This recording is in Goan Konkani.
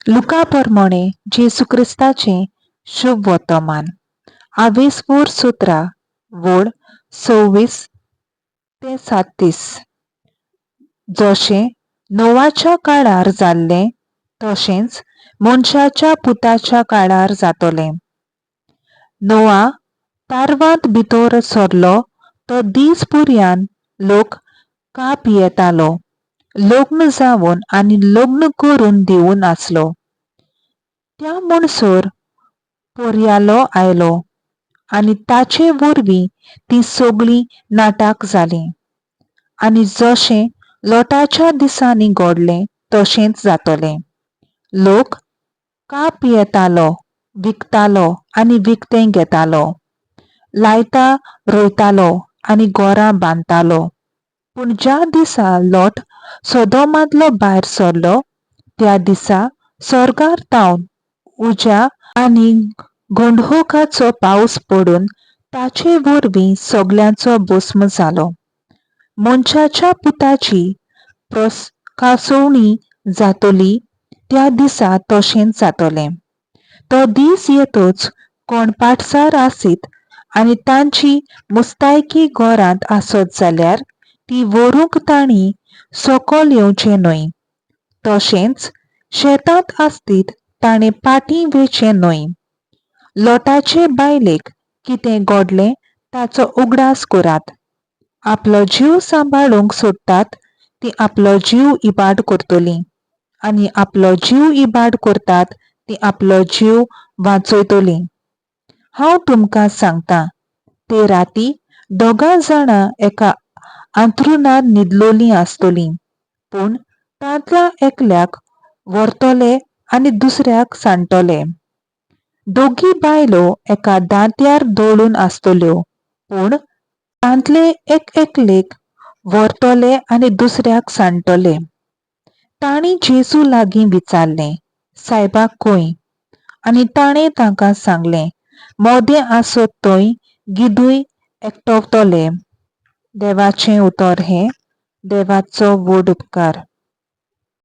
लुका प्रमाणे जेजू क्रिस्ताचें शुभ वर्तमान. आवेसवोर सुत्रा वोड 26 ते 37. जशें नोवाच्या काळार जाल्लें तशेंच मनशाच्या पुताच्या काळार जातलें. नोआ तारवांत भितर सरलो तो दीस पुर्यान लोक का पियेतालो, लग्न जावन आनी लग्न करून दिवन आसलो. त्या म्हणसर पर्यालो आयलो आनी ताचे वरवीं तीं सगळीं नाटाक जालीं. आनी जशें लोटाच्या दिसांनी घडलें तशेंच जातलें. लोक का पियेतालो, विकतालो आनी विकतें घेतालो, लायता रोयतालो आनी घरां बांदतालो. पूण ज्या दिसा लोट सोदोमांतलो भायर सरलो त्या दिसा सर्गार तावन उज्या आनी गंढोकाचो पावस पडून ताचे वरवीं सगळ्यांचो भस्म जालो. मनशाच्या पुताची प्रकासवणी जातली त्या दिसा तशेंच जातलें. तो दीस येतच कोण पाटसार आसीत आनी तांची मुस्तायकी घरांत आसत जाल्यार ती व्हरूंक तांणी सकयल येवचें न्हय. तशेंच शेतांत आसतीत ताणें पाटीं वेचें न्हय. लोटाचे बायलेक कितें घडलें ताचो उगडास करात. आपलो जीव सांबाळूंक सोदतात तीं आपलो जीव इबाड करतलीं आनी आपलो जीव इबाड करतात तीं आपलो जीव वांचयतलीं. हांव तुमकां सांगता, ते राती दोगां जाणां एका अंथरुणार न्हिदलोलीं आसतलीं, पूण तांतल्या एकल्याक व्हरतले आनी दुसऱ्याक सांडटले. दोगी बायलो एका दांत्यार दळून आसतल्यो, पूण तांतले एक एकलेक व्हरतले आनी दुसऱ्याक सांडटले. तांणी जेजू लागीं विचारलें, सायबा खंय? आनी ताणें तांकां सांगलें, मोदें आसत थंय गिदूय एकटवतले. देवाचें उतर हें. देवाचो व्हड उपकार.